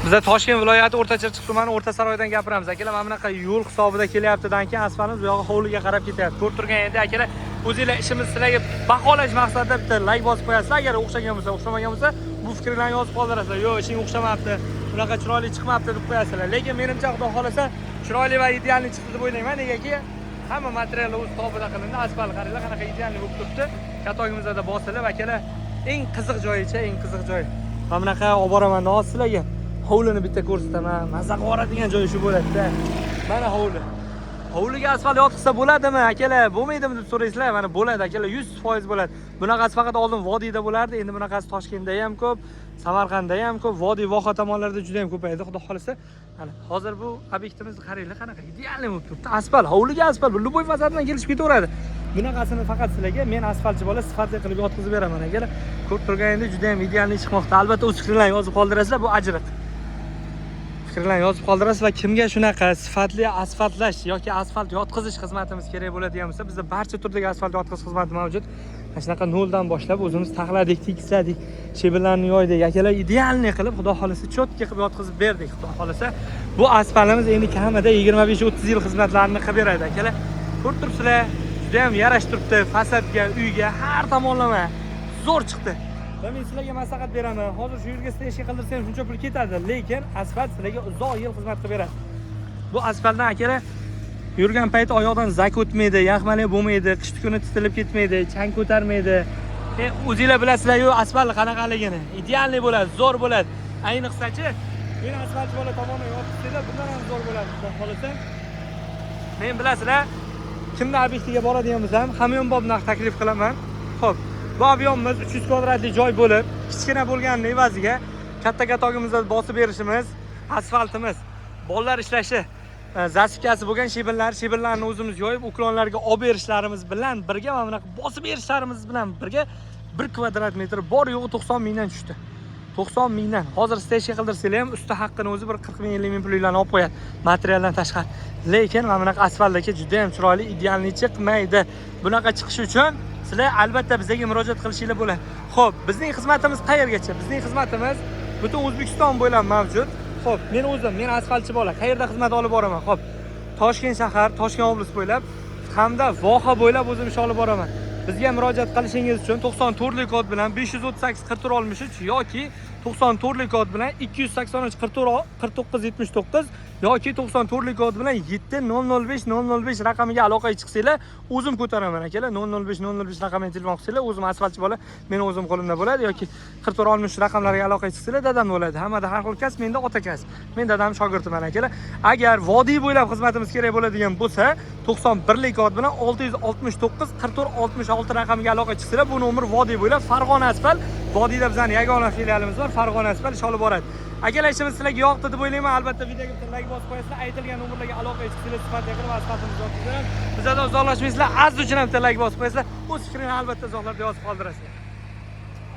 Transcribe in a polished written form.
Biza Toshkent viloyati O'rta Chirchiq tumani O'rta Saroydan gapiramiz. Akalar, mana bunaqa yo'l hisobida kelyaptidan keyin asfaltimiz bu yog'i hovliga qarab ketyapti. Ko'rib turgan endi akalar, o'zinglar ishimiz sizlarga baholash maqsadida bitta layk bosib qo'yasizlar. Agar o'xshagan bo'lsa, o'xshamagan bo'lsa, bu fikrlarni yozib qoldirasizlar. Yo'q, ishing o'xshamabdi, bunaqa chiroyli chiqmabdi deb qo'yasizlar. Lekin menimcha, Xudo xolasa, chiroyli va идеальный chiqdi deb o'ylayman. Negaki hamma materiallar o'z tobida qilindi. Asfalt qaranglar, qanaqa идеальный bo'lib turibdi. Katogimizda bosilib, akalar, eng qiziq joyicha, eng qiziq joy. Mana bunaqa olib boraman hozir sizlarga. Hovlini bitta ko'rsataman. Maza qilib yuboradigan joyi shu bo'ladi-da. Mana hovli. Hovliga asfalt yotqizsa bo'ladimi, akalar? Bo'lmaydimi deb so'raysizlar. Mana bo'ladi, akalar, 100% bo'ladi. Bunaqasi faqat oldin vodiyda bo'lardi, endi bunaqasi Toshkentda ham ko'p, Samarqandda ham ko'p, vodiy voha tomonlarida juda ham ko'paydi, Xudo xolasa. Mana hozir bu obyektimizni qaranglar, qanaqa идеальный bo'lib turibdi. Asfalt, hovliga asfalt, bu любой fasad bilan kelishib ketaveradi. Bunaqasini faqat sizlarga men asfaltchi bola sifatli qilib yotqizib beraman, akalar. Ko'rib turganingizdek juda ham идеальный chiqmoqda. Albatta o'z fikrlaringizni yozib qoldirasizlar, bu ajriq. Fikrlarni yozib qoldirasiz va kimga shunaqa sifatli asfaltlash yoki asfalt yotqizish xizmatimiz kerak bo'ladigan bo'lsa, bizda barcha turdagi asfalt yotqizish xizmati mavjud. Mana shunaqa noldan boshlab o'zimiz taxladik, tekisladik, shebinlarni yoydik, akalar, идеальный qilib, Xudo xolasa, чётко qilib yotqizib berdik. Xudo xolasa, bu asfaltimiz endi kamida 25-30 yil xizmatlarini qilib beradi, akalar. Ko'rib turibsizlar, juda ham yarashib turibdi fasadga, uyga, har tomonlama zo'r chiqdi. Va men sizlarga maslahat beraman. Hozir shu yerga стяжка qildirsa ham shuncha pul ketadi, lekin asfalt sizlarga uzoq yil xizmat qilib beradi. Bu asfaltdan, akalar, yurgan payt oyoqdan zak o'tmaydi, yaxmalak bo'lmaydi, qish kuni titilib ketmaydi, chang ko'tarmaydi. O'zinglar bilasizlar-yu asfalt qanaqaligini. Идеальный bo'ladi, zo'r bo'ladi. Ayniqsa-chi, men asfaltchi bola tomonidan yotqizsanglar, bundan ham zo'r bo'ladi, Xudo xolasa. Men bilasizlar, kimni obyektiga boradigan bo'lsam, hamyonbop narx taklif qilaman. Xo'p, bu объём imiz 300 kvadratli joy bo'lib, kichkina bo'lganini evaziga katta katogimizda bosib berishimiz, asfaltimiz, bolalar ishlashi, засыпка si bo'lgan shebinlar, shebinlarni o'zimiz yoyib, уклон larga olib berishlarimiz bilan birga, mana bunaqa bosib berishlarimiz bilan birga 1 kvadrat metr bor yo'g'i 90 mingdan tushdi. 90 mingdan. Hozir стяжка qildirsanglar ham usti haqqini o'zi bir 40 ming, 50 ming pulinglarni olib qo'yadi materialdan tashqari. Lekin mana bunaqa asfaltdagi juda ham chiroyli, идеальный chiqmaydi. Bunaqa chiqish uchun sizlar albatta bizga murojaat qilishinglar bo'ladi. Xo'p, bizning xizmatimiz qayergacha? Bizning xizmatimiz butun O'zbekiston bo'ylab mavjud. Xo'p, men o'zim, men asfaltchi bola, qayerda xizmat olib boraman? Xo'p, Toshkent shahar, Toshkent oblast bo'ylab hamda voha bo'ylab o'zim ish olib boraman. Bizga murojaat qilishingiz uchun 94 kod bilan 538 44 63 yoki 94 kod bilan 283 44 49 79 yoki 94 kod bilan 7005 005 raqamiga aloqaga chiqsanglar, o'zim ko'taraman, akalar. 005 005 raqamiga telefon qilsanglar, o'zim asfaltchi bola, meni o'zim qo'limda bo'ladi yoki 44 63 raqamlariga aloqaga chiqsanglar, dadam bo'ladi. Hammada har xil kasb, menda ota kasb. Men dadam shogirdiman, akalar. Agar vodiy bo'ylab xizmatimiz kerak bo'ladigan bo'lsa, 91 kod bilan 669 44 66 raqamiga aloqa chiqsanglar, bu nomer vodiy bo'ylab Farg'ona asfalt, vodiyda bizning yagona filialimiz bor, Farg'ona asfalt ish olib boradi. Akalar, ishimiz sizlarga yoqdi deb o'ylayman. Albatta videoga bitta layk bosib qo'yasizlar, aytilgan nomerlarga aloqaga chiqsanglar, sifatli qilib asfaltimizni yotqizamiz. Bizlardan uzoqlashmaysizlar, aziz uchun ham bitta layk bosib qo'yasizlar. O'z fikrini albatta izohlarda yozib qoldirasizlar.